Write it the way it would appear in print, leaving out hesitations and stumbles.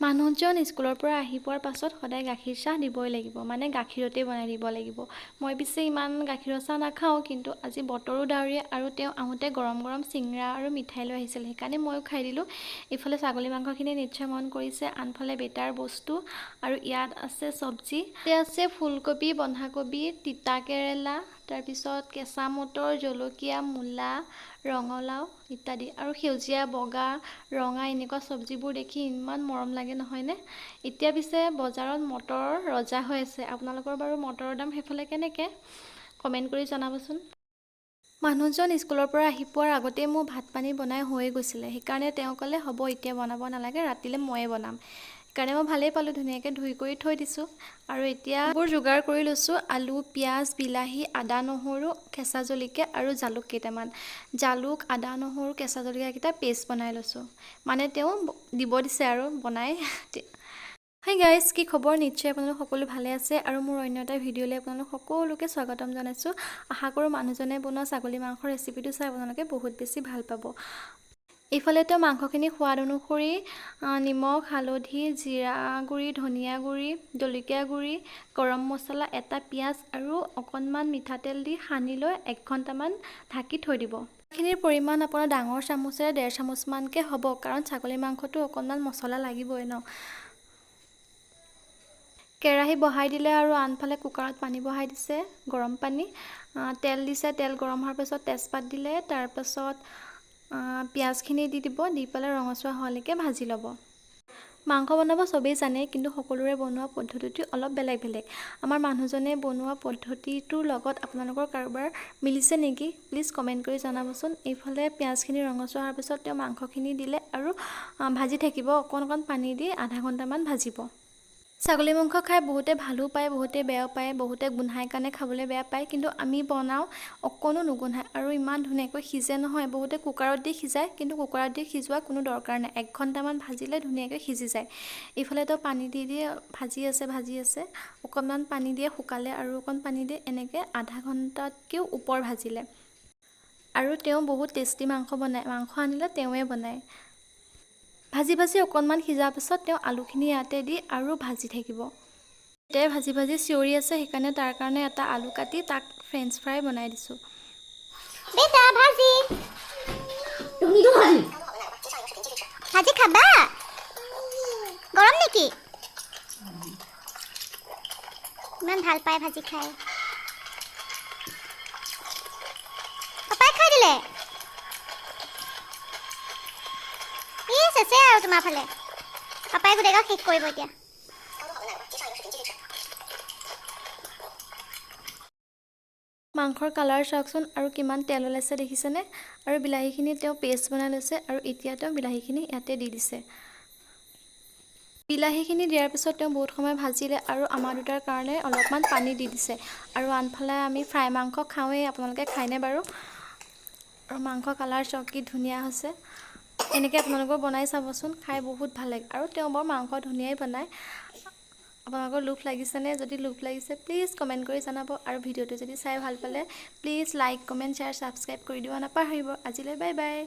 মানুহজন স্কুলৰ পৰা আহি পোৱাৰ পাছত সদায় গাখীৰ চাহ দিবই লাগিব, মানে গাখীৰতেই বনাই দিব লাগিব। মই পিছে ইমান গাখীৰৰ চাহ নাখাওঁ, কিন্তু আজি বতৰো ডাৱৰীয়া আৰু তেওঁ আহোঁতে গৰম গৰম চিঙৰা আৰু মিঠাই লৈ আহিছিল, সেইকাৰণে ময়ো খাই দিলোঁ। ইফালে ছাগলী মাংসখিনি নিশ্চয় মন কৰিছে, আনফালে বেটাৰ বস্তু আৰু ইয়াত আছে চব্জি। ইয়াতে আছে ফুলকবি, বন্ধাকবি, তিতা কেৰেলা, তাৰপিছত কেঁচা মটৰ, জলকীয়া, মূলা, ৰঙালাও ইত্যাদি। আৰু সেউজীয়া, বগা, ৰঙা এনেকুৱা চব্জিবোৰ দেখি ইমান মৰম লাগে নহয়নে? এতিয়া পিছে বজাৰত মটৰ ৰজা হৈ আছে। আপোনালোকৰ বাৰু মটৰৰ দাম সেইফালে কেনেকৈ? কমেণ্ট কৰি জনাবচোন। মানুহজন স্কুলৰ পৰা আহি পোৱাৰ আগতেই মোৰ ভাত পানী বনাই হৈয়ে গৈছিলে, সেইকাৰণে তেওঁ ক'লে হ'ব এতিয়া বনাব নালাগে, ৰাতিলৈ ময়ে বনাম। সেইকাৰণে মই ভালেই পালোঁ, ধুনীয়াকৈ ধুই কৰি থৈ দিছোঁ। আৰু এতিয়া এইবোৰ যোগাৰ কৰি লৈছোঁ, আলু, পিঁয়াজ, বিলাহী, আদা, নহৰু, কেঁচা জলকীয়া আৰু জালুক কেইটামান। জালুক, আদা, নহৰু, কেঁচা জলকীয়াকেইটা পেষ্ট বনাই লৈছোঁ, মানে তেওঁ দিব দিছে আৰু বনাই। হাই গাইজ, কি খবৰ? নিশ্চয় আপোনালোক সকলো ভালে আছে আৰু মোৰ অন্য এটা ভিডিঅ'লৈ আপোনালোক সকলোকে স্বাগতম জনাইছোঁ। আশা কৰোঁ মানুহজনে বনোৱা ছাগলী মাংসৰ ৰেচিপিটো চাই আপোনালোকে বহুত বেছি ভাল পাব। এইফালে তেওঁ মাংসখিনি সোৱাদ অনুসৰি নিমখ, হালধি, জিৰা গুড়ি, ধনিয়া গুড়ি, জলকীয়া গুড়ি, গৰম মছলা, এটা পিঁয়াজ আৰু অকণমান মিঠাতেল দি সানি লৈ 1 ঘণ্টামান ঢাকি থৈ দিব। খিনিৰ পৰিমাণ আপোনাৰ ডাঙৰ চামুচেৰে 1.5 চামুচমানকৈ হ'ব, কাৰণ ছাগলী মাংসটো অকণমান মছলা লাগিবই ন। কেৰাহী বহাই দিলে আৰু আনফালে কুকাৰত পানী বহাই দিছে, গৰম পানী, তেল দিছে। তেল গৰম হোৱাৰ পাছত তেজপাত দিলে, তাৰপাছত পিঁয়াজখিনি দি দিব, দি পেলাই ৰঙচুৱা হোৱালৈকে ভাজি ল'ব। মাংস বনাব চবেই জানে, কিন্তু সকলোৰে বনোৱা পদ্ধতিটো অলপ বেলেগ বেলেগ। আমাৰ মানুহজনে বনোৱা পদ্ধতিটোৰ লগত আপোনালোকৰ কাৰোবাৰ মিলিছে নেকি? প্লিজ কমেণ্ট কৰি জনাবচোন। এইফালে পিঁয়াজখিনি ৰঙচুৱা হোৱাৰ পিছত তেওঁ মাংসখিনি দিলে আৰু ভাজি থাকিব, অকণ অকণ পানী দি আধা ঘণ্টামান ভাজিব। ছাগলী মাংস খাই বহুতে ভালো পায়, বহুতে বেয়াও পায়, বহুতে গোন্ধাই কাৰণে খাবলৈ বেয়া পায়, কিন্তু আমি বনাওঁ অকণো নুগোন্ধায় আৰু ইমান ধুনীয়াকৈ সিজে নহয়। বহুতে কুকাৰত দি সিজায়, কিন্তু কুকাৰত দি সিজোৱা কোনো দৰকাৰ নাই, 1 ঘণ্টামান ভাজিলে ধুনীয়াকৈ সিজি যায়। এইফালেতো পানী দি দি ভাজি আছে, ভাজি আছে, অকণমান পানী দিয়ে শুকালে আৰু অকণ পানী দিয়ে, এনেকৈ আধা ঘণ্টাতকৈও ওপৰ ভাজিলে। আৰু তেওঁ বহুত টেষ্টি মাংস বনায়, মাংস আনিলে তেওঁৱে বনায়। ভাজি ভাজি অকণমান সিজাৰ পাছত তেওঁ আলুখিনি ইয়াতে দি আৰু ভাজি থাকিব। এতিয়াই ভাজি ভাজি চিঞৰি আছে, সেইকাৰণে তাৰ কাৰণে এটা আলু কাটি তাক ফ্ৰেঞ্চ ফ্ৰাই বনাই দিছোঁ। বেটা, ভাজি ভাজি খাবা? গৰম নেকি? ইমান ভাল পায় ভাজি খাই। পাপাই খাই দিলে। চেচে আৰু তোমাৰ ফালে পাপাই গোটেইগাল শেষ কৰিব এতিয়া। মাংসৰ কালাৰ চাওকচোন আৰু কিমান তেল ওলাইছে দেখিছেনে? আৰু বিলাহীখিনি তেওঁ পেষ্ট বনাই লৈছে আৰু এতিয়া তেওঁ বিলাহীখিনি ইয়াতে দি দিছে। বিলাহীখিনি দিয়াৰ পিছত তেওঁ বহুত সময় ভাজিলে আৰু আমাৰ দুটাৰ কাৰণে অলপমান পানী দি দিছে। আৰু আনফালে আমি ফ্ৰাই মাংস খাওঁৱেই, আপোনালোকে খায়নে বাৰু? আৰু মাংস কালাৰ চাওক কি ধুনীয়া হৈছে। এনেকৈ আপোনালোকেও বনাই চাবচোন, খাই বহুত ভাল লাগে। আৰু তেওঁ বৰ মাংস ধুনীয়াই বনায়। আপোনালোকৰ লোভ লাগিছেনে? যদি লোভ লাগিছে প্লিজ কমেণ্ট কৰি জনাব। আৰু ভিডিঅ'টো যদি চাই ভাল পালে please like, comment, share, subscribe কৰি দিব নাপাহৰিব। আজিলৈ বাই বাই।